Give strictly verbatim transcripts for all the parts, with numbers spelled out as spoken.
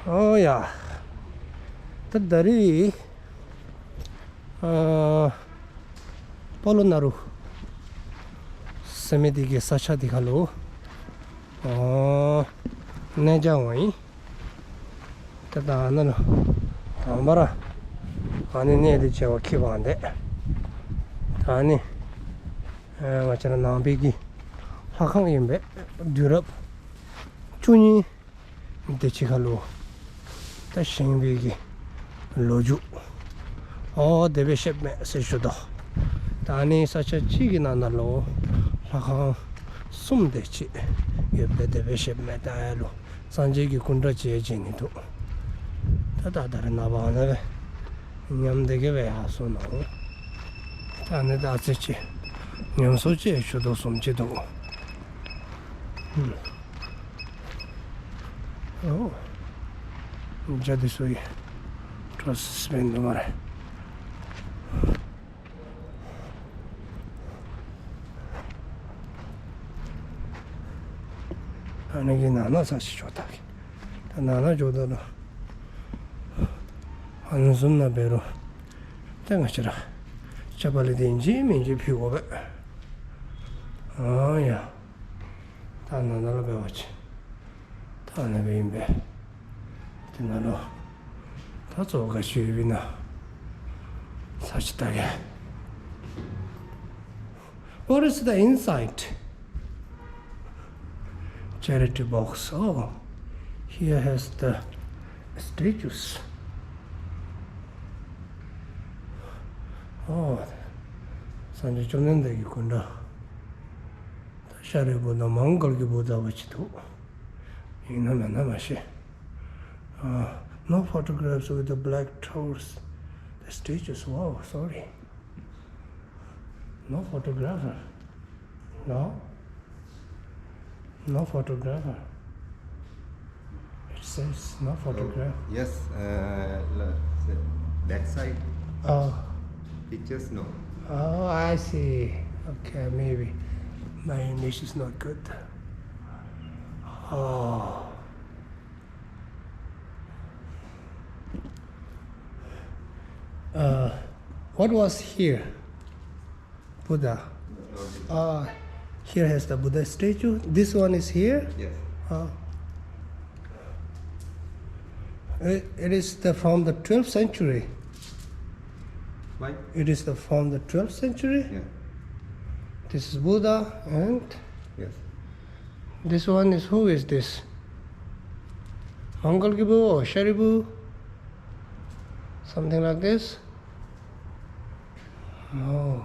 ཨོ་ཡ། ད་ད་རེས། ཨ། པོ་ལོ་ན་རུ་ཟེར་མི་དེ་གི་ས་ཆ་དེ་ཁ་ལོ། ཨ། གནས་མཇལ་བ་ཡིན། ད་ད་ཨ་ན་ལོ། དང་པ་ར། ཨ་ནི་གནས་དེ་བྱེ་བ་ཁྱི་བ་འདས། ད་ཨ་ནི། ང་བཅས་ར་ནང་པའི་གི་ལྷ་ཁང་ཡིན་པས་དུས་རབས་བཅུ་གཉིས་དེ་ཕྱི་ཁ་ལོ། ད་བཞེངས་པའི་གི་ལོ་རྒྱུས། ཨོ་དེ་བས་ཤེས་མེད་ཟེར་ཞུ་དོ། ད་ནི་ས་ཆ་གཅིག་གི་ནང་ན་ལོ། ལྷ་ཁང་གསུམ་དེ་ཕྱི་ཡོད་པས་དེ་བས་ཤེས་མེད་ད་ཨ་ལོ། སངས་རྒྱས་ཀྱི་སྐུ་འདྲ་བྱས་བྱས་ནི་འདུག་ད་ད་ད་རེ་ན་བ་ན་བས། ཉམས་དེ་ག་བས་ཧ་སོ་ནོ། ད་ནི་ད་ཚེ་ཆེ། ཉམས་སོ་ཆེ་ཞུ་དོ་སོམ་ཆེ་འདུག་ཨོ། ཇ་དི་སོ་ཡི། ཁྲོ་སི་སི་བེན་དུ་མ་རེད། ཨ་ནི་གི་ནང་ན་ས་ཞིག་ཆོག་ཐག་གི། ད་ནང་ན་ཇོ་དོ་ལོ། ཨ་ནི་གསུམ་ན་བེ་རོ། ད་ང་ཅི་ར། ཅ་པ་ལི་དེ་འཇིགས་མི་འཇིགས་ཕི་གོ་བས། ཨ་ཡ། ད་ནང་ན་ལ་བེ་བ་ཆེ། ད་ནི་བེ་ཡིན་པས། དེ་ན་ལོ། ད་གཙོ་བོ་ག་ཞུས་བི་ན། ས་ཆ་ད་ག What is the inside? Charity box. Oh, here has the statues. Oh, སངས་རྒྱས་བཅོམ་ལྡན་འདས་ཀྱི་སྐུ་འདྲ། ཤཱ་རིའི་བུ་དང་མོང་གལ་གྱི་བུ་ཟླ་བ་ཅི་ཐུག་ཡིན་ན་མེད་ན་མ་ཤེས། Uh, no photographs with the black toes. The statues. Wow, sorry. No photographer. No. No photographer. It says no photograph. Oh, yes, uh, la- se- backside. Oh. Pictures, no. Oh, I see. Okay, maybe my English is not good. Oh. Uh, what was here? Buddha. Uh, here has the Buddha statue. This one is here. Yes. Uh, it, it is the, from the twelfth century. Why? It is the, from the twelfth century. Yeah. This is Buddha and yes. This one is, who is this? Mangalgibu or Sharibu? Something like this. Oh.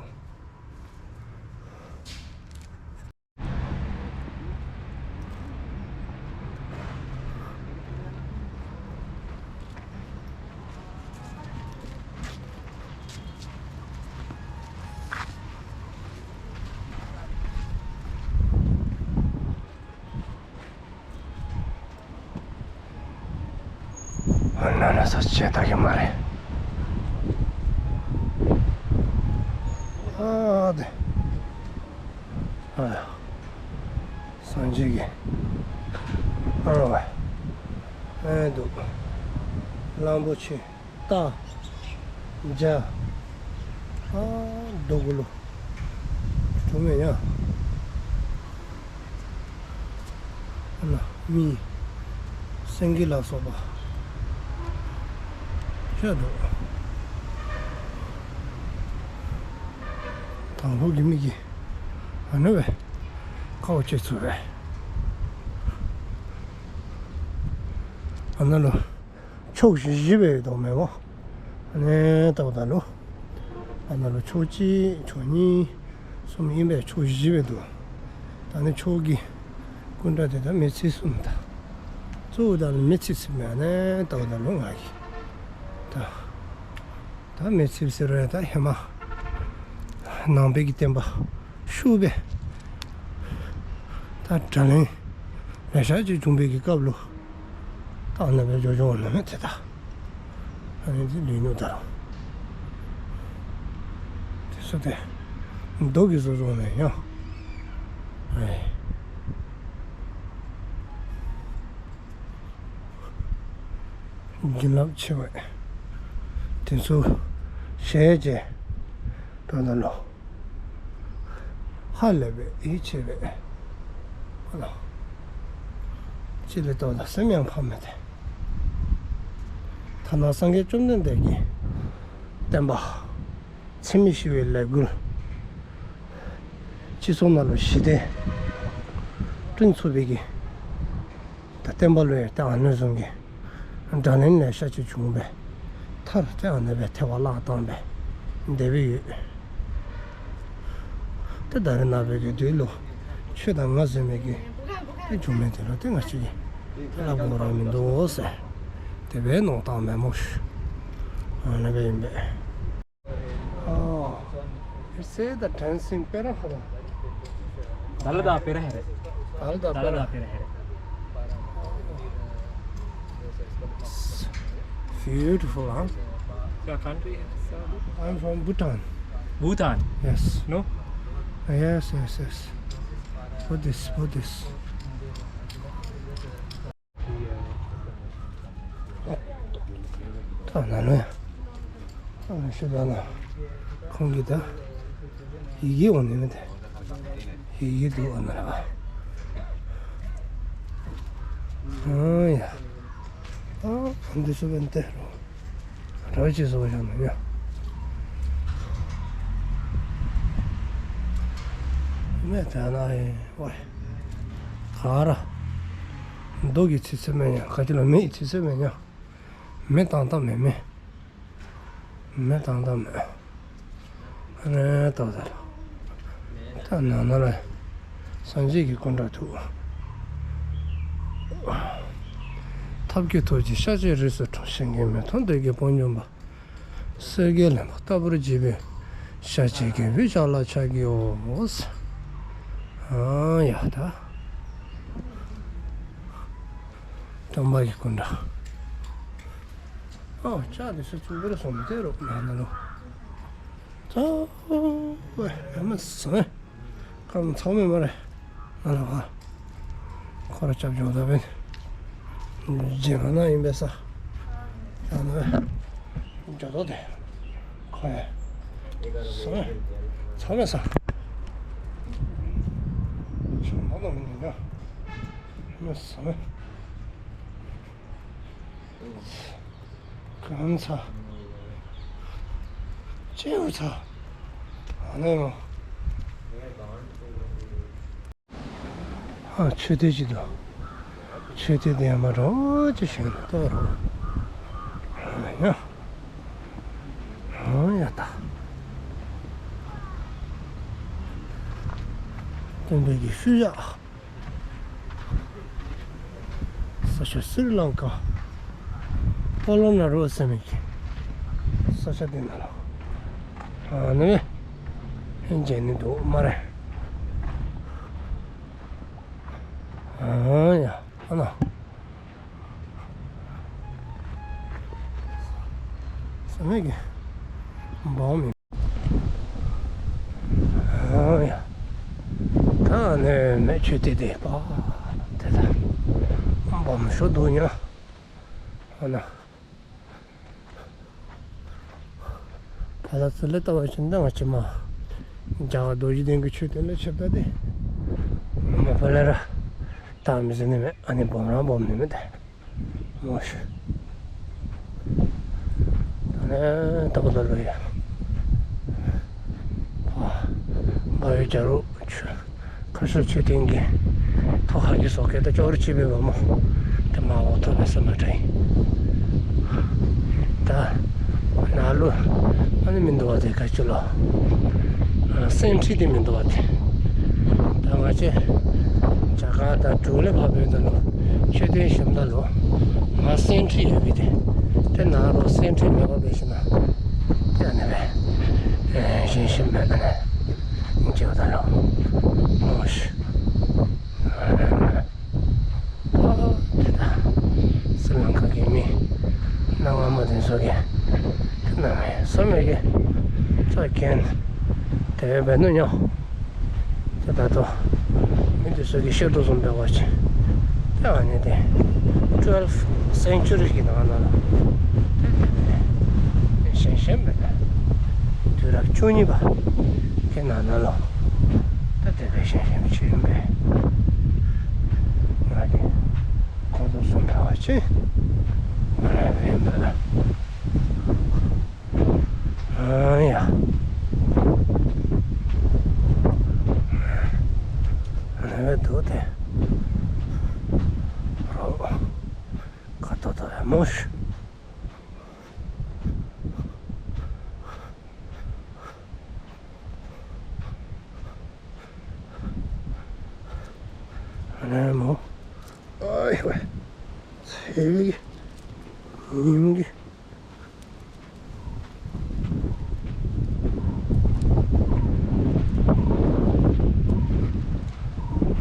ཨ་ན་ན་ས་ཆེ་ད་གི་མ་རེད། ཨ་དེ། ཨ་ཡ། སངས་རྒྱས་ཀྱི་ཨ་རོ་བ། ཨེ་འདུག་གླང་པོ་ཆེ། རྟ། འཇའ། ཨ་རྡོ་གུ་ལོ། གྲུ་མེད་ཡ། ཨ་ན་མི། སེང་གེ་ལ་སོགས་པ་ཤ་འདུག་དང་པོ་གི་མི་གི་ཨ་ན་བས་ཁ་བ་ཆེ་ཚུ་བས་ཨ་ན་ལོ། ཕྱོགས་བཞི་བཞི་བའི་དོག་མེ་མོ། ནས་ལྟ་བུ་ད་ལོ། ཨ་ན་ལོ་ཕྱོགས་གཅིག་ཕྱོགས་གཉིས། གསུམ་ཡིན་པས་ཕྱོགས་བཞི་བའི་དོག་ད་ནི་ཕྱོགས་ཀྱི་སྐུ་འདྲ་དེ་དག་མི་ཚེ་གསུམ་ད། གཙོ་བོ་ད་ནི་མི་ཚེ་གསུམ་ཡང་ནས་ལྟ་བུ་ད་ལོ་ང་གི་ད། ད་མི་ཚེ་ཟེར་བས་ད་ཧེ་མ། ནང་པའི་གི་བསྟན་པ་ཤུགས་པས། ད་དྲ་ལན་ལས་ཤག་ཅིག་བྱུང་བའི་གི་སྐབས་ལུ། ད་ཨ་ན་བས་ཇོ་ཇོ་ཨ་ན་མེད་དེ་ད། ཨ་ནི་དེ་ལུས་ཉོ་ད་རུང་། དེ་སུ་དེ། མདོ་གི་བཟོ་བཟོ་ནས་ཡང་། ཨེ། བྱིན་རླབས་ཆེ་བས། དེ་ཚོ་ཞལ་བཅས་ད་ལྟ་ལོ། ཧ་ལས་པའི་ཡིད་ཆེས་པའི་ལོ། ཅི་ལས་ཏོག་ལ་སེམས་ཡང་ཕམ་མེད་དེ། ཐ་ན་སངས་རྒྱས་བཅོམ་ལྡན་འདས་ཀྱི་བསྟན་པ། འཚེ་མེད་ཞི་བའི་ལས་འགུལ། སྤྱི་ཚོགས་ནང་ལ་ཞི་བདེ་བསྐྲུན་ཚུགས་པའི་གི། ད་བསྟན་པ་ལོས་ད་ཨ་ནུ་བཟུང་གི། དགྲ་ལན་ལས་ཤ་ཆེ་བྱུང་བས། མཐར་ད་ཨ་ནུ་བས་ཐལ་བ་བརླག་བཏང་བས། འདས་པའི་ཡུལ། ད་ད་རེས་ནངས་པའི་གི་དུས་ལོ། ཆོས་དང་ང་ཟེར་མེད་གི། ད་བྱུང་མེད་དེ་ལོ་དེ་ང་ཅིག་གི། ལབ་དགོས་རང་མི་འདུག་ཟེར། དེ་བས་ནོག་བཏང་མེད་མོ་ཤི། ཨ་ནུ་བས་ཡིན་པས། Oh, it says the dancing Perahera. Dalada Perahera. Dalada Dalada Perahera. Perahera. Beautiful, huh? Your country is, uh, I'm from Bhutan. Bhutan? Yes. No? Yes, yes, yes. Buddhist, Buddhist. ད་ན་ལོ་ཡ། ཨ་ཤི་ད་ན། ཁོང་གི་ད། ཡི་གེ་འོང་ནི་མི་དེ། ཡི་གེ་འདུག་ཨ་ན་ལ། ཨ་ཡ། ཨ་འདི་སུ་བན་དེ་རོ། རོ་ཅི་སོ་ཞང་ན་ཡ། མེ་ད་ན་ཨེ་ཝའི། ག་ར། རྡོ་གི་ཚི་ཚི་མེ་ཉ་ག་ཅི་ལ་མེ་ཡི་ཚི་ཚི་མེ་ཉ། མེ་བཏང་བཏང་མེ་མེ། མེ་བཏང་བཏང་མེ། རེ་ཏོ་ད་ལ། ད་ན་ན་ལ། སངས་རྒྱས་ཀྱི་སྐུ་འདྲ་ཐུག་ཐབས་ཀྱི་ཐོག་གི་ཤ་ཆེ་རིས་སུ་འཁྲུངས་ཤིང་གི་མེ་ཐོན་འདོད་ཀྱི་དཔུང་འཇོམས་པ། གསེར་གྱི་ལྷུན་པོ་ལྟ་བུར་བརྗིད་པའི་ཤ་ཆེ་གི་བུ་ཤ་ལ་ཆགས་ཀྱི་འོ། ཨ་ཡ་ད། སྟོན་པ་གི་སྐུ་འདྲ། ཨོ་ལྕགས་དེ་ཚོ་ཆུང་བེར་སོང་མི་དེ་རོགས་ན་ན་ལོ། ཙོ་བེ་ཡ་མ་སོང་། ཁམ་ཚང་མེད་མ་རེད། ང་ལ་བ། ཁོ་ར་ཅབ་ཇོ་ད་བེ། རྗེ་ང་ན་ཡིན་པས་ས། ཡང་ན། ཇོ་དོ་དེ། ཁོ་ཡ། སོང་། ཚང་མེད་ས། ཆུང་མ་དང་མི་འདུག་ན། མ་སོང་། གང་ཚ། ཅེའུ་ཚ། ཨ་ནེ་མོ། ཨ་མཆོད་རྟེན་ཅིག་འདུག་མཆོད་རྟེན་དེ་ཡང་མ་འགྲོ་ཅི་ཞིག་ལ་ལྟོས་རོགས། ཨ་ཡ། ཨ་ཡ་ད། སྟོན་པའི་གི་ཤུལ་བཞག་ས་ཆ་སི་རི་ལང་ཀ། པོ་ལོ་ན་རོ་ཟེར་མི་གི་ས་ཆ་དེ་ན་ལ། ཨ་ནི་ཧན་ཇེ་ནི་འདུག་མ་རེད། ཨ་ཡ་ཨ་ན། ས་མེད་གི་འབའ་མི། ཨ་ཡ། ད་ནས་མེ་ཆུ་དེ་དེ་པ། དེ་ད་འབའ་མི་ཤོ་འདུག་ཉ། ཨ་ན། ད་ལ་ཚུ་ལེ་ལྟ་བ་ཞིག་འདི་ང་ཅི་མ། རྒྱ་གར་རྡོ་རྗེ་གདན་གྱི་ཆོས་དེ་ལ་ཆེ་བསྟོད་དེ། མ་པ་ལ་ར། ད་མི་ཟེར་ནི་མེད་ཨ་ནི་སྦོམ་རང་སྦོམ་ནི་མེད་དེ། མོ་ཤི། ད་ནས་ད་ག་ད་ལོ་ཡ། ཨ། འབའ་ཡུལ་རྒྱ་རུ་ཆུ། ཁ་ཤོར་ཆོས་སྟོན་གྱི་ཐོག་ཁ་གི་སོགས་སྐད་དུ་ཅོག་རུ་བྱེད་པའི་བ་མོ་དེ་མ་འོག་ཐོབ་པའི་སེམས་པ་དྲན། ད་ན་ལུ་ཨ་ནི་མི་འདུག་བ་དེ་ག་ཅི་ལོ། སེན་ཁྲི་དེ་མི་འདུག་བ་དེ། ད་ང་ཚོས་རྒྱ་གར་དང་འབྲུག་ལ་བབས་པའི་ད་ལོ་ཆོས་སྟོན་ཞིམ་ད་ལོ་ང་སེན་ཁྲི་ཡོད་པའི་དེ་དེ་ན་ལོ་སེན་ཁྲི་མེད་པ་བས་ཤི་ན་དེ་ཨ་ནི་བས་ཞིམ་ཞིམ་མེད་ཨ་ནི། ཇེ་ད་ལོ། མོ་ཤི། དེ་ད། སི་ལང་ཀ་གི་མི། གནའ་སྔ་མོ་དེ་ཚོ་གི། དེ་ན་མེ་ས་མེ་གི། ཚ་གན། དེ་བས་བས་ནུ་ཉོ། དེ་ད་དོ། མི་དེ་ཚོ་གི་ཤེས་རྟོགས་སོང་བས་བ་ཅི། དེ་ཨ་ནི་དེ། twelfth century གི་ནང་ན་ལ། ཞན་ཞན་མེད་པས། དུས་རབས་བཅུ་གཉིས་པ་གི་ནང་ན་ལོ། ད་དེ་བས་ཞན་ཞན་ཆེ་ཡིན་པས། ང་གི་ཁོང་ཚོ་གསུམ་འདྲ་བ་ཅི་ང་རང་ཡིན་པས། ཨ་ཡ། ལས་འདུག་དེ། རོ། ཁ་ཏོ་ཏོ་ཡ་མོ་ཤི། ཨ་ནེ་མོ། ཨའི་ཝེ། ཚེ་བའི་ཉིན་གྱི།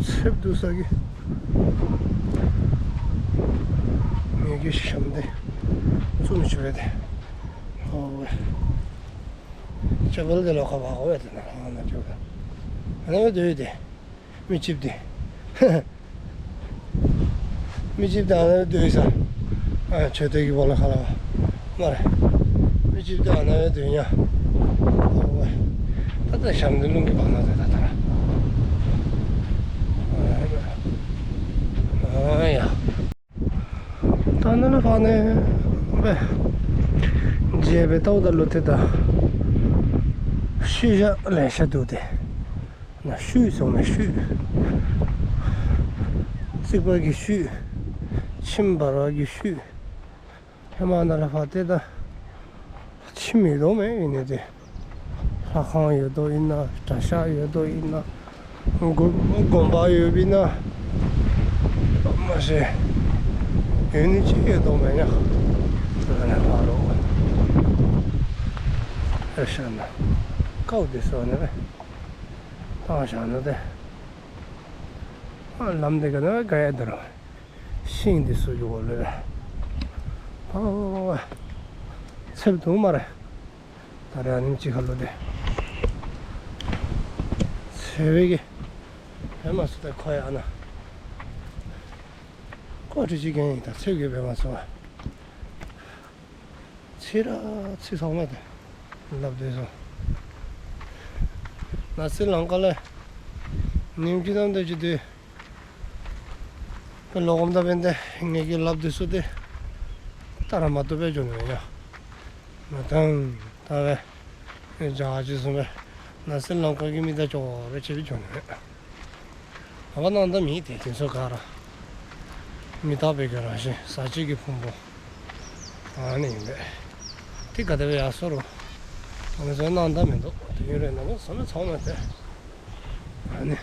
ཚེབ་འདུག་ས་གི། ངེད་ཀྱི་ཞབས་འདེགས་བཙུམ་བྱས་ཏེ། ཨོ་ཝེ། ཅ་བལ་དེ་ལོ་ཁ་བ་ཧོ་ཝེ་དེ་ན་ཧ་ན་ཅོ་ག་ཨ་ནེ་ཝེ་དེ་ཡོད་དེ། མི་གཅིག་དེ། མི་གཅིག་དེ་ཨ་ནེ་ཝེ་སྡོད་ས། ཨ་ཆོས་དེ་གི་བོ་ལ་ཁ་ལ་བ། མ་རེད། མི་གཅིག་དེ་ཨ་ནེ་ཝེ་སྡོད་ཉ། ཨོ་ཝེ། ད་ལྟ་ཞབས་འདེགས་རླུང་གི་བར་ན་དེ་ད་ད་ར། ཨ་ཡ། ད་ནི་ལ་ཕ་ནི་བས། རྗེས་པའི་ལྟ་བུ་ད་ལོ་དེ་ད། ཤུལ་བཞག་ལས་ཤ་འདུག་སྟེ། ན་ཤུལ་སོང་ནས་ཤུལ། རྩིག་པ་གི་ཤུལ། ཁྱིམ་འབར་བ་གི་ཤུལ། ཧེ་མ་ན་ལ་ཕ་དེ་ད། ཁྱིམ་ཡོད་དོ་མེད་ཡིན་ནས་དེ། ལྷ་ཁང་ཡོད་དོ་ཡིན་ན་གྲྭ་ཤག་ཡོད་དོ་ཡིན་ན། དགོན་དགོན་པ་ཡོད་པ་ཡིན་ན། མ་ཤེས། ཡོད་ནི་ཅི་ཡོད་དོ་མེད་ཉག་ང་ནས་ཕ་རོགས། ཨེ་ཤ་ན། ཀའུ་དེ་སོ་ནས་བས། བཏང་བཞག་ན་དེ། ཨ་ལམ་དེ་ག་ནས་བས་ག་ཡ་དེ་རོ། ཤིང་འདི་སུ་ཡོད་ལེ། ཨོ། ཚེབ་དུང་མ་རེད། ད་རེ་ཨ་ནིམ་ཅི་ཁ་ལོ་དེ། ཚེ་བའི་གི་བེ་མ་སུ་ད་ཁོ་ཡ་ན། ཁོ་ཁྲི་ཅི་གན་ཡིན་ད་ཚེ་གི་བེ་མ་སུ། ཚེ་ར་ཚེ་ཚང་མ་དེ། ལབ་དེ་སོ། ན་སི་ལང་ཀ་ལ། ནིམ་ཅི་དམ་དེ་ཅི་དེ། པེ་ལོ་གོམ་ད་པེན་ཏེ་ངེད་ཀྱི་ལབ་དེ་སུ་དེ་ལྟ་ར་མ་ཐུབ་པའི་ཇོ་ནི་ཡ། མ་དང་ད་བས་ཇ་ཅི་སུ་བས་ན་སི་ལང་ཀ་གི་མི་ད་ཅོག་རེ་ཆེ་བའི་ཇོ་ནི་རེད། ཨ་བ་ནང་ད་མི་དེ་དེ་ཚོ་ག་ར་མི་རྟག་པའི་གི་རང་བཞིན་ཟ་བྱེད་ཀྱི་ཕུང་པོ་ཨ་ནི་ཡིན་པས། དེ་ག་དེ་བས་ཡ་སོ་རུ་ང་ཚོའི་ནང་ད་མི་འདུག་དེ་ཡུན་རེ་ན་མ་སོ་མ་ཚང་མ་དེ། ཨ་ནི།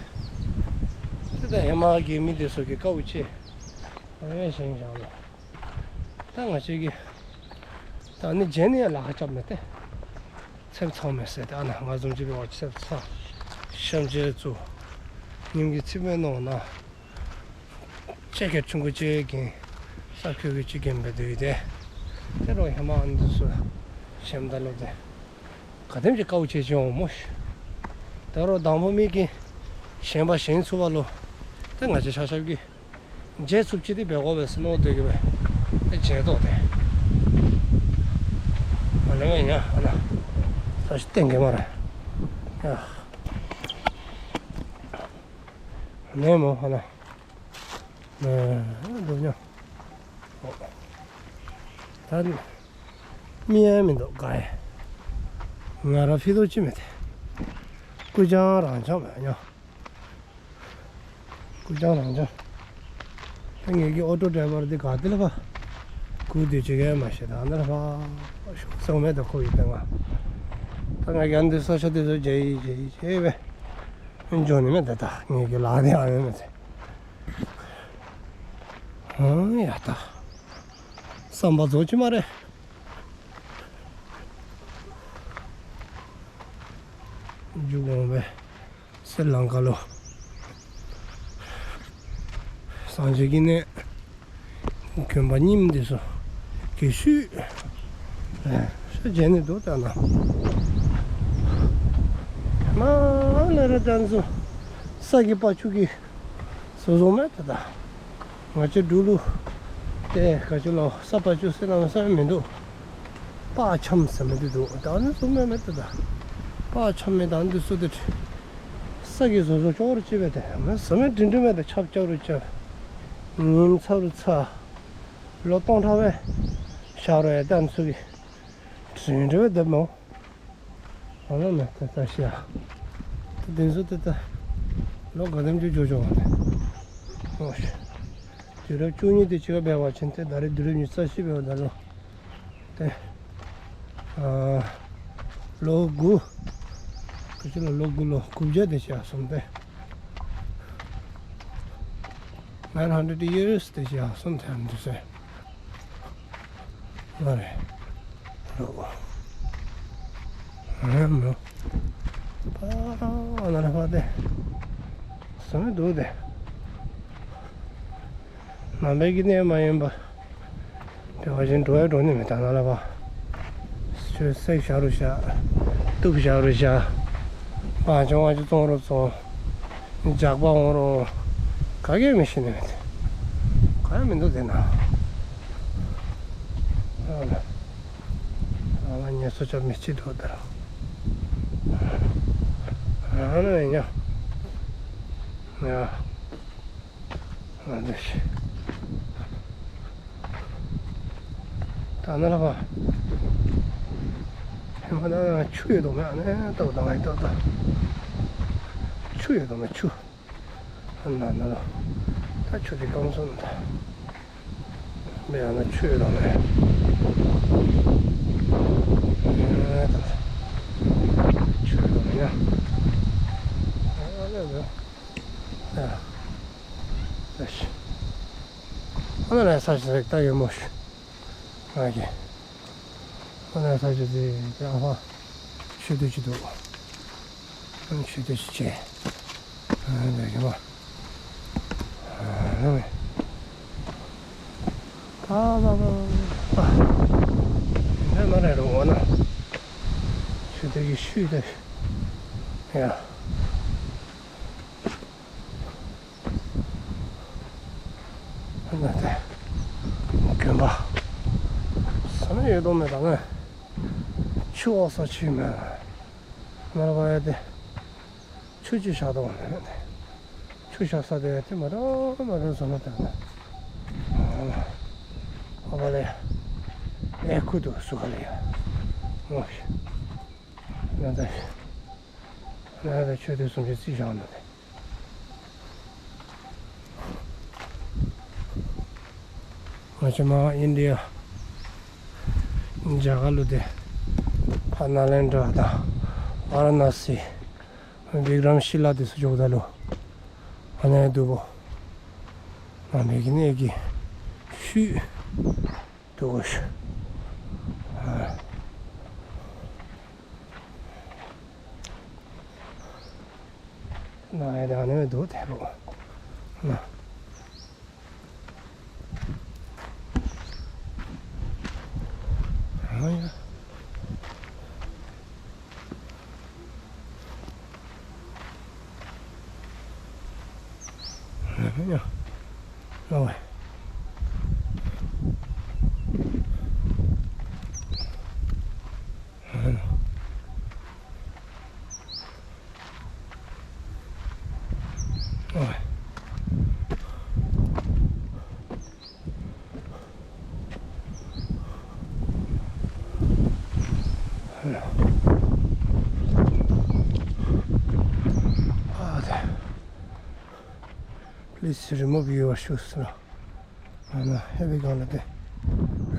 དེ་ལྟར་ཧེ་མ་གི་མི་དེ་ཚོ་གི་དཀའ་བོ་ཆེ། ཨ་ནི་ཞེན་བཞག་ལ། ད་ང་ཅག་གི། ད་ནི་རྗེས་ནས་ལག་ཁ་བཅབ་ནས་ཏེ། ཚེབ་ཚང་མེད་ཟེར་ཏེ་ཨ་ན་ང་ཚོ་ཅི་བའི་བ་ཚེབ་ཚང་། ཤམ་ཅེ་བཙུགས། ཉིན་གྱི་ཚིག་མེད་ནོ་ན། ཅེ་ཁེ་ཆུང་གུ་ཅེ་གིན། ས་ཁོས་གི་ཅི་གིན་པའི་དུས་ཏེ། དེ་རོ་ཧེ་མ་ཨ་ནི་སུ། ཞེམ་ད་ལོ་ཏེ། ག་དེམ་ཅིག་དཀའ་བོ་བྱེད་ཅིག་འོང་མོ་ཤི། ད་རོ་དང་པོ་མི་གི་ཞེན་པ་ཞེན་ཚུགས་པ་ལོ། ད་ང་ཅག་ཆ་ཤབ་ཀྱི་རྗེས་ཚུབ་ཅི་དེ་བེ་གོ་བས་སི་ནོ་དེ་གི་བས་ད་བྱེད་དོ་དེ། ཨ་ལེ་བས་ཉ་ཨ་ན་ས་ཞིག་བསྟན་གི་མ་རེད་ཡ། ནས་མོ་ཨ་ན་ནས་འདུག་ཉ་ད། མི་ཡང་མི་འདུག་ག་ཡེ། ང་ར་ཕི་དོ་ཅི་མེད་དེ། སྐུ་རྐྱང་རང་རྐྱང་མེད་ཉོ། སྐུ་རྐྱང་རང་རྐྱང་། ད་ངེད་ཀྱི་ཨོ་ཊོ་ཌ་རའི་བར་འདི་ག་དེ་ལ་ཕ། སྐུ་དུས་ཅི་གས་མ་ཤེས་ད་འདི་ལ་ཕ། ཤོག་ཚང་མེད་དུ་ཁོ་ཡི་སྟེང་ང་། ད་ང་རྒྱ་འདི་ས་ཆ་དེ་ཚོ་རྒྱ་ཡི་རྒྱ་ཡི་རྒྱ་ཡི་བས། འཇོག་ནི་མེད་དེ་ད་ངེད་ཀྱི་ལག་དེ་ཨ་ཡོད་མེད་དེ། ཨང་ཡ་ད། བསམ་པ་རྫོགས་ཀྱི་མ་རེད། འཇུག་འོང་བས་སི་ལང་ཀ་ལོ། སངས་རྒྱས་ཀྱི་གནས། དགོན་པ་རྙིང་འདི་ཚོ་གི་ཤུལ། ཤ་རྒྱས་ནས་འདུག་ལྟ་ན། མ་ལ་ར་ཏན་ཚོ་ས་གི་པ་ཆུ་གི་བཟོ་བཟོ་མེད་ད་ད། ང་ཚོ་འབྲུག་ལུ་དེ་ག་ཅི་ལོ་ས་པ་ཆུ་སེ་ན་ས་མི་འདུག་པགས་འཆམ་ཟེར་མི་འདི་འདུག་ད་ནི་བཟོ་མེད་མེད་དེ་ད། པགས་འཆམ་མེད་ད་འདི་སུ་དེ། ས་གི་བཟོ་བཟོ་ཅོག་རུ་ཅི་བས་དེ་མི་ཟོ་མེད་འདྲིན་འདྲིན་མེད་དེ་ཆབ་ཅོག་རུ་ཅི། ཉིན་ཚ་རུ་ཚ། ལོ་སྟོང་ཕྲག་བས། ཤ་རུ་ཡ་ད་ནི་སུ་གི། དྲིན་འདྲི་བས་དེ་མོ། ཨ་ལ་ན་ད་ད་ཤི་ཡ། ད་དེ་ཚོ་ད་ད། ལོ་ག་དེམ་ཅིག་འགྱོ་ཆོག་པ་དེ། ཨོ་ཤི། དུས་རབས་བཅུ་གཉིས་དེ་བྱེད་པ་འབད་བ་ཕྱིན་ཏེ་ད་རེས་དུས་རབས་ཉི་ཤུ་རྩ་བཞི་འབད་བ་ད་ལོ། དེ། ཨ། ལོ་དགུ། ཁ་ཅིག་ལ་ལོ་དགུ་ལོ་དགུ་བརྒྱ་དེ་བྱས་སོང་སྟེ། Nine hundred years དེ་བྱས་སོང་སྟེ་འདི་ཚོ། མ་རེད། ལོ། ཨ་མོ། ཨ་ན་ལ་ཕ་དེ། ཟ་མི་འདུག་དེ། ནང་པའི་གི་གནས་མ་ཡིན་པ། དེ་བ་བཞིན་འགྲོ་ཡ་འགྲོ་ནི་མི་ད་ན་ལ་བ། ཆོས་སྲེག་བཞག་རུ་བཞག་གཏུབ་བཞག་རུ་བཞག་པ་བྱུང་བ་ཅི་བཙོང་རུ་བཙོང་། ཇག་པ་འོང་རུ། ག་གེ་མི་ཤེས་ནི་མེད། ག་ཡང་མི་འདུག་དེ་ན། ཨ་ལ། ཨ་ལ་ངལ་གསོ་ཅག་མི་ཅི་འདུག་དེ་ར། ཨ་ལ་ཡ། ཡ། ང་འདི་ཤི། ད་ན་ལ་བ། ཧེ་མ་ད་ཆུ་ཡོད་དོ་མེད་ཨ་ནི་ཏོག་ཏང་ཨེ་ཏོག་ཏང་། ཆུ་ཡོད་དོ་མེད་ཆུ། ཨ་ན་ན་ལ། ད་ཆུ་དེ་སྐམ་སོང་ད། མེད་ཨ་ན་ཆུ་ཡོད་དོ་མེད། ཨ་ད། ཆུ་ཡོད་དོ་མེད་ཡ། ཨ་ལེ་ལེ། ཨ། ཨ་ཤི། ཨ་ན་ལ་ས་ཞིག་ད་ཡོད་མོ་ཤི། ང་གི། ཨ་ན་ས་ཞིག་དེ་དེ་ཨ་ཕ། ཆུ་དུ་ཆུ་དུ། ཨ་ཆུ་དུ་ཆུ་ཆེ། ཨ་ན་ཡོད་མོ། ཨ་ན་མེ། ཨ་ལ་ལ་ལ། ཨ། འདི་མ་རེད་རོ་འོ་ན། ཆུ་དུ་གི་ཤུལ་དུ། ཡ། ན་དེ། གྱོན་པ། ས་ནི་ཡོད་དོ་མེད་ད་ནི། ཆུ་འོག་ས་ཆུ་མེད། ན་ལ་བ་ཡ་དེ། ཆུ་ཆུ་བཞག་དོ་མེད། ཆུ་བཞག་ས་དེ་དེ་མ་ར་མ་ར་བཟོ་ན་དེ་ན། ཨ་བ་ལེ། ཨེ་ཁུ་དུ་སུ་ག་ལེ་ཡ། ངོ་ཤི། ན་དེ། ང་ལ་ཆོས་དེ་གསུང་ཆོས་རྩིས་བཞག་ན་དེ། ང་ཆ་མ་ཨིན་ཌི་ཡ། རྒྱ་གར་ལུ་དེ། ཕ་ན་ལེན་དྲ་དང་། ཝཱ་ར་ཎ་སི། བི་ཀྲམ་ཤི་ལ་དེ་སུ་འཇོག་ད་ལུ། ཨ་ནེ་དུ་བོ། ང་མེ་གི་ནེ་གི་ཤུ། དུ་བོ་ཤུ། ཨ། ན་ཡ་དང་ནི་དུ་དེ་བོ། ན། ཨ་ཡ། ཨ་ཡ། ཨ་ཡ། ཨ་ཡ། ཨ་ཡ། ཨ་དེ། Please remove your shoes ལ། ཨ་ན་ཧེ་བི་གང་ལ་དེ།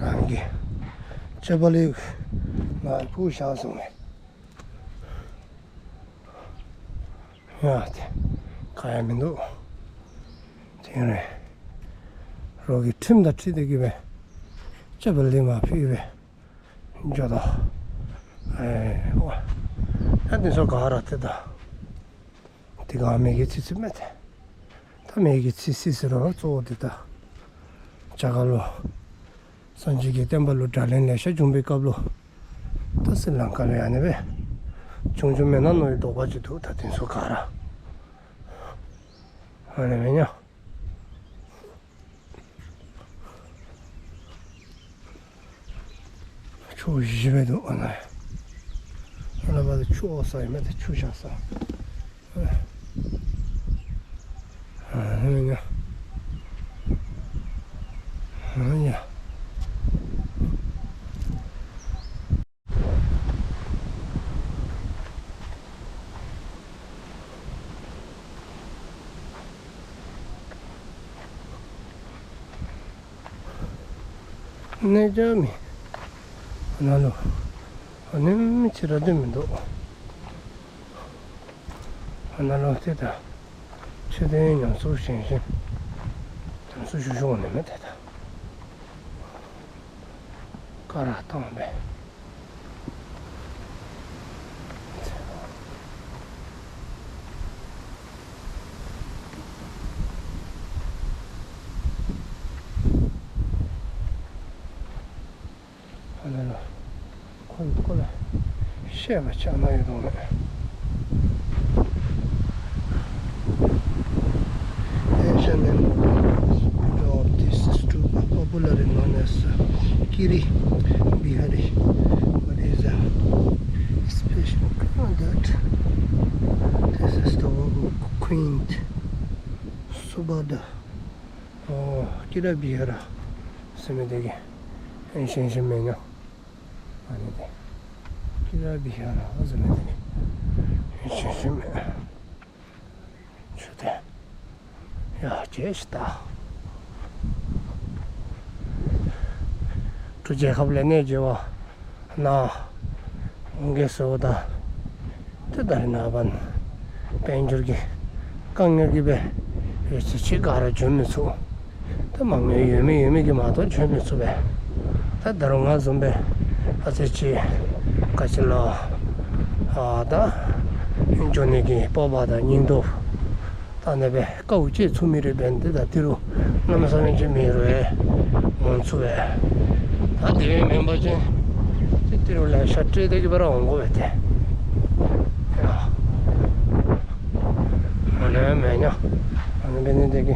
རང་གི། ཅ་པ་ལི། ང་བུ་བཞག་སོང་ངས། ཡ་དེ། ག་ཡ་མི་འདུག་དེ་རེད། རོགས་ཀྱི་ཁྲིམས་དང་ཁྲིད་དེ་གི་བས། ཅ་པ་ལི་མ་ཕི་བས། འཇོ་དོ། ཨེ་ཨོ། ད་འདི་ཚོ་ག་ར་དེ་ད། དེ་ག་མེ་གི་ཚི་ཚི་མེད་དེ། ད་མེ་གི་ཚི་སི་སི་རོ་གཙོ་བོ་དེ་ད། ཇ་ག་ལོ། སངས་རྒྱས་ཀྱི་བསྟན་པ་ལུ་དགྲ་ལན་ལེ་ཤ་བྱུང་པའི་སྐབས་ལུ། ད་སི་ལང་ཀ་ལུ་ཡ་ནི་བས། བྱུང་བྱུང་མེད་ན་ནོ་ཡི་དོགས་པ་ཅིག་འདུག་ད་དེ་ཚོ་ག་ར། ཨ་ནི་མེ་ཉོ། ཆུ་ ཨོ་ཞི་བའི་འདུག་ཨ་ན། ཨ་ན་བ་དེ་ཆུ་ཨོ་ས་ཡིན་མ་དེ་ཆུ་བཞག་ས། ཨ་ཨ་ནི་ཉ། ཨ་ཉ། གནས་རྒྱ་མི། ཨ་ན་ལོ། ཨ་ནི་མི་ཆེ་ར་དེ་མི་འདུག་ཨ་ན་ལོ་དེ་ད། ཆུ་དེ་ཉམས་སུ་ཞིང་ཞིང་། ཉམས་སུ་ཞུ་ཞུ་འོང་ནི་མེད་དེ་ད། ཀ་ར་བཏང་བས། ཨ་ལ་ལ། ཁོ་ཡི་ཁོ་ལ་བཤད་པ་ཆགས་ན་ཡོད་དོ་མེད། Ancient and modern sculpture of this stupa, popularly known as Kiri Bihari, but is a special that this is the work of Queen Subhadra. ཨོ། ཀི་ར་བི་ཧ་ར་ཟེར་མི་དེ་གི་ཨེ་ཤེས་ཤེས་མེད་ཉོ། ཨ་ནི་དེ་ཀི་ར་བི་ཧ་ར་ཟེར་མི་དེ་གི་ཨེ་ཤེས་ཤེས་མེད། ཆུ་དེ་ཡ་ཇེ་ཤི་ད། འབྲུག་རྒྱལ་ཁབ་ལས་གནས་བརྗེ་བ། ན། འོང་གེ་སོ་ད། དེ་ལྟར་ན་བན། དཔལ་འབྱོར་གྱི་དཀའ་ངལ་གྱིས་པས་ཡོད་ཚད་ཅིག་ག་ར་འཇོན་མི་ཚུགས། ད་མང་ཉུང་ཡོད་མེད་ཡོད་མེད་ཀྱི་མ་གཏོགས་འཇོན་མི་ཚུགས་པས། ད་ད་རུང་ང་བཟུམ་པས་ཨ་ཙི་ཅིག་ག་ཅི་ལོ། ཨ་ད། འཇོན་ནི་གི་སྤོབས་པ་དང་སྙིང་སྟོབས། ད་ནས་པས་དཀའ་བ་སྤྱད་ཚུགས་མི་རེད་པས། འདི་ད་དེ་རུ་གནམ་ས་མེད་ཅིག་མི་རུ་འོང་ཚུགས་པས། ད་དེ་བས་མེན་པ་ཅན་དེ་དེ་རུ་ལས་ཤ་སྤྲད་དེ་གི་བར་འོང་དགོས་པས་དེ། ཨ་ནི་མེད་ཉོ། ཨ་ནི་བས་ནི་དེ་གི་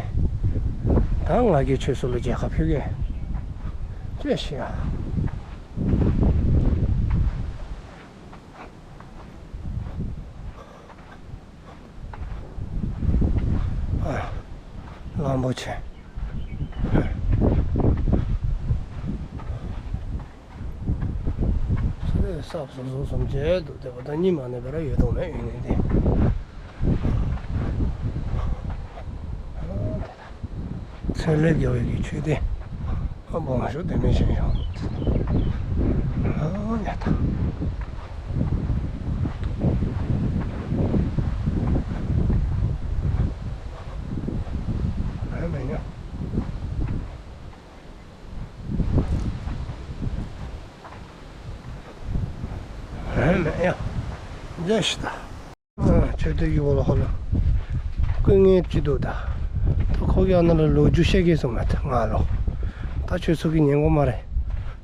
ད་ང་གི་ཆོས་སུ་ལ་རྒྱལ་ཁ་ཕུལ་གི་ཅེས་ཤི་ཡ། གླང་པོ་ཆེ། ས་བཟོ་བཟོ་སོང་བྱས་འདུག་དེ་བ་ད་གཉིད་མ་ནས་པ་ར་ཡོད་དོ་མེད་ཡོད་ནས་དེ། ཚེ་ལས་རྒྱལ་བའི་གི་ཆོས་སྡེ། ཨ་བོང་ཤུ་དེ་མི་ཤེས་ཤོག་ཨ་ཉ་ཐ། ཨ་མེ་ཉ། ཨ་མེ་ཡ། ཇེ་ཤི་ད། ཨ་ཆོས་དེ་ཡི་བོ་ལ་ཧོ་ལ། ཀུན་ངེས་ཅི་འདུག་ད། ད་ཁོ་གི་ཨ་ན་ལ་ལོ་རྒྱུས་བཤད་གི་སོང་མ་ཐག་ང་ལོ། ད་ཆོས་ཚོ་གི་ཉན་གོ་མ་རེད།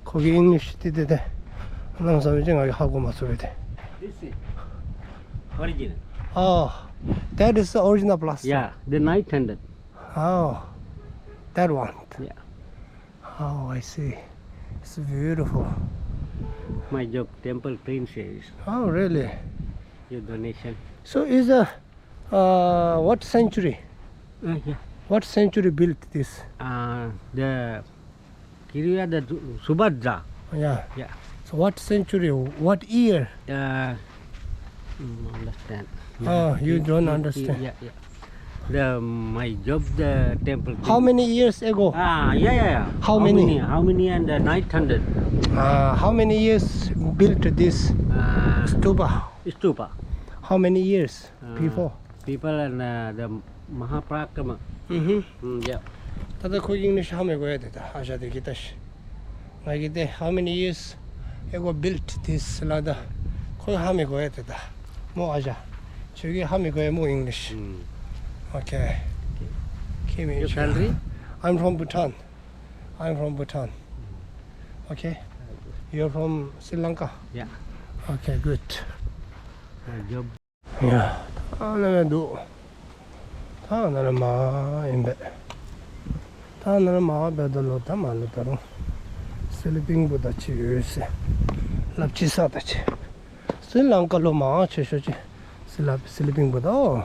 ཁོ་གི་ཨིང་ལིཤ་དེ་དེ་དེ། ལམ་སང་བྱས་ང་གི་ཧ་གོ་མ་ཚོར་བས་དེ། This is original. Oh, that is the original plastic. Yeah, the nine hundred. Oh, that one. Yeah. Oh, I see. It's beautiful. My job, temple princess. Oh, really? Your donation. So is a, uh, what century? Uh, yeah. What century built this? Uh, the Kiriya, the Su-, Subhadra. Yeah. Yeah. So what century? What year? Uh, mm, understand. Oh, you don't understand. Yeah, yeah. The, my job, the temple. How many years ago? Ah, yeah, yeah, yeah. How many? How many and, uh, nine hundred? Uh, how many years built this uh, stupa? Stupa. How many years uh, before? People and, uh, the Mahaparikram. Mm-hmm. Mm, yeah. ད་ལྟ་ཁོ་ཨིང་ལིཤ་ཧ་མི་གོ་ཡ་དེ་ད་ཧ་ཤ་དེ་གི་ད་ཤི། ང་གི་དེ་how many years ago built this ལ་ད་ཁོ་ཧ་མི་གོ་ཡ་དེ་ད་མོ་ཨ་ཤ། ཁྱོད་ཀྱི་ཧ་མི་གོ་ཡ་མོ་ཨིང་ལིཤ། Mm. Okay. Kim Your country? I'm from Bhutan. I'm from Bhutan. Okay. You're from Sri Lanka? Yeah. Okay, good. My job. ཡ། ད་ན་ལ་འདུག་ད་ན་ལ་མ་ཡིན་པས། ད་ན་ལ་མ་བས་ད་ལོ་ད་མ་ལོ་ད་རུང་། སི་ལི་པིང་བུ་ད་ཅི་ཡོད་སེ། ལབ་ཅི་ས་ད་ཆེ། སི་ལང་ཀ་ལོ་མང་ཆེ་ཤོས་ཆེ། སི་ལ་སི་ལི་པིང་པོ་ད་ཨོ།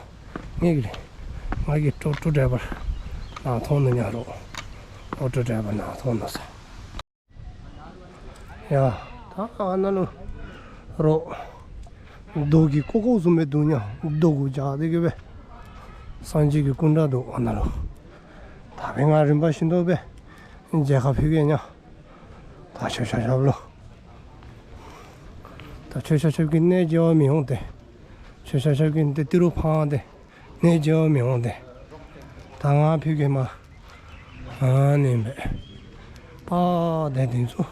ངེ་གི་ང་གི་ཀྲོ་ཀྲོ་ཌ་རའི་བར་ནང་ཐོང་ནི་ཉག་རོ། ཨོ་ཀྲོ་ཌ་རའི་བར་ནང་ཐོང་ནི་ས། ཡ། ད་ཨ་ན་ལོ་རོ། རྡོ་གི་ཀོ་ཀོ་བཟུང་མེད་འདུག་ཉག་རྡོ་གུ་འཇག་དེ་གི་བས། སངས་རྒྱས་ཀྱི་སྐུ་འདྲ་འདུག་ཨ་ན་ལོ། ད་བས་ང་རིམ་པ་བཞིན་དུ་བས། མཇལ་ཁ་ཕུལ་གི་ཉག་ད་ཆོས་ཆ་ཞབས་ལོ། ད་ཆོས་ཆ་ཞབས་ཀྱི་གནས་མཇལ་བ་མི་ཡོང་སྟེ། ཆོས་ཆ་ཞབས་ཀྱི་འདི་ཏི་རུ་ཕང་སྟེ། གནས་མཇལ་བ་མི་ཡོང་སྟེ། ད་ང་ཕུལ་གི་མ། ཨ་ནི་མེད། པ་དེ་དེ་ཚོ།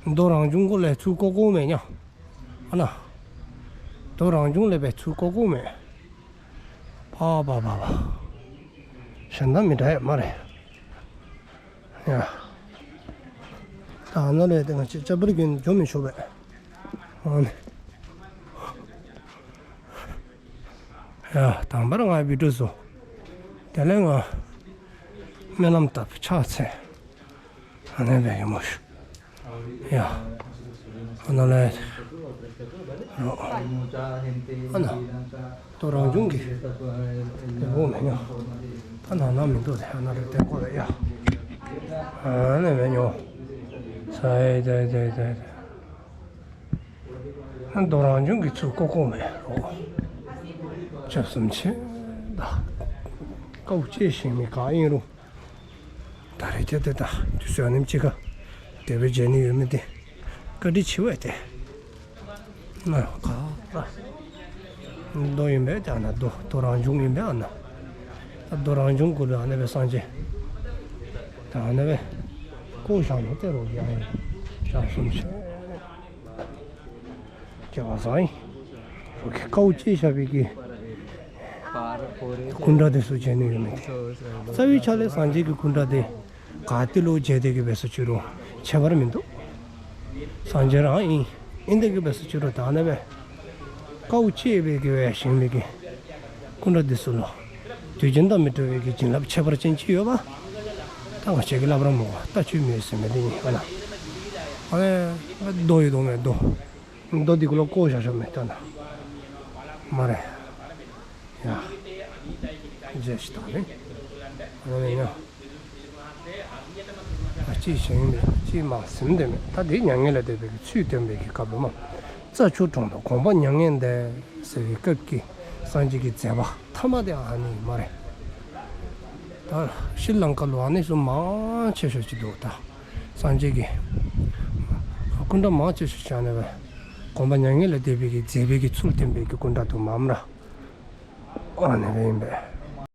རྡོ་རང་བྱུང་གོ་ལས་ཚུར་ཀོ་ཀོ་མེད་ཉག་ཨ་ན། རྡོ་རང་བྱུང་ལས་པའི་ཚུར་ཀོ་ཀོ་མེད། པ་པ་པ་པ། གཞན་དག་མི་འདྲ་ཡ་མ་རེད། ཡ། ད་ཨ་ན་ལས་དེ་ང་ཅི་ཅ་པུར་གྱོན་འཇོ་མི་ཆོག་པས། ཨ་ནི། ཡ། དང་པར་ང་བི་ཌིའོ་བཟོ། དེ་ལས་ང་སྨོན་ལམ་བཏབ་ཕྱག་འཚལ། ཨ་ནི་བས་ཡོད་མོ་ཤུ། ཡ། ཨ་ན་ལས། རོ། ཨ་ན། ཏོ་རང་བྱུང་གི། དེ་བོ་མེད་ཉོ། ད་ན་ན་མི་འདུག་དེ་ཨ་ན་རེ་བསྟན་གོ་རེ་ཡ། ཨ་ནི་མེད་ཉོ། ས་ཡ་ཡ་ཡ་ཡ་ཡ། རྡོ་རང་བྱུང་གི་ཚུར་ཀོ་ཀོ་མེད་རོ། ཆབ་གསུམ་ཆེ་ད། ཀའུ་ཅེ་ཞིང་མི་ག་ཨིན་རུ། ད་རེ་ཁྱེད་དེ་ད་དུས་སུ་ཨ་ནེམ་ཅི་ག་དེ་བས་བརྗེད་ནི་ཡོད་མི་དེ། བཀའ་དྲིན་ཆེ་བས་དེ། ན་ག་ད། རྡོ་ཡིན་པས་ད་ན་རྡོ་རྡོ་རང་བྱུང་ཡིན་པས་ཨ་ན། ད་རྡོ་རང་བྱུང་ཀུ་ལ་ཨ་ནེ་བས་སངས་རྒྱས། ད་ཨ་ནེ་བས། ཀོ་ཞང་ནོ་དེ་རོ་ཡ་ཡ། ཆབ་གསུམ་ཆེ། སྐྱེ་བ་བཟང་ཡིན། འོ་ཀའུ་ཅེ་ཞབས་པའི་གི་སྐུ་འདྲ་དེ་སུ་བྱས་ནས་ཡོད་མེད་དེ། རྩ་བའི་ཆ་ལས་སངས་རྒྱས་ཀྱི་སྐུ་འདྲ་དེ་ག་ཏི་ལོ་བྱས་དེ་གི་བས་སུ་བཅུ་རུང་ཁྱད་པར་མི་འདུག་སངས་རྒྱས་རང་ཡིན་ཨིན་དེ་གི་བས་སུ་བཅུ་རུང་ད་ནས་བས་ཀའུ་ཅེ་བས་གི་བས་ཞིང་མི་གི་སྐུ་འདྲ་འདི་ཚོ་ལ་དུས་རྒྱུན་དང་མི་འདྲ་བའི་གི་བྱིན་རླབས་ཁྱད་པར་ཅན་ཅིག་ཡོད་པ། ད་ང་བཅས་ཀྱི་བསླབ་ར་མོ་བ་ལྟ་ཆོས་མེད་ཟེར་མི་འདི་ཡིན་ཨ་ན། ཨ་ནི་རྡོ་ཡོད་དོ་མེད་རྡོ། རྡོ་འདི་ཀུ་ལ་བཀོག་བཞག་ཤོག་མེད་ལྟ་ན། མ་རེད། ཡ། རྗེས་ཤི་དང་ནི། ཨ་ནི་ཡ། ཅི་ཞིང་མེད་ཅི་མ་ཟིན་དེ་མེད་ད་དེ་མྱ་ངན་ལས་འདས་པའི་ཚུལ་སྟོན་པའི་གི་སྐབས་ལ་མ། རྩྭ་ཆུ་གྲོང་དུ་དགོངས་པ་མྱ་ངན་འདས་ཟེར་བའི་སྐབས་ཀྱི་སངས་རྒྱས་ཀྱི་མཛད་པ་ཐ་མ་དེ་ཨ་ནི་མ་རེད། ད་ཤྲི་ལང་ཀ་ལུ་ཨ་ནི་སུ་མང་ཆེ་ཤོས་ཅིག་འདུག་ད་སངས་རྒྱས་ཀྱི་སྐུ་འདྲ་མང་ཆེ་ཤོས་ཅིག་ཨ་ནི་བས་དགོངས་པ་མྱ་ངན་ལས་འདས་པའི་གི་མཛད་པའི་གི་ཚུལ་སྟོན་པའི་གི་སྐུ་འདྲ་འདུག་མམ་ར། ཨ་ནི་རེད་ཡིན་པས།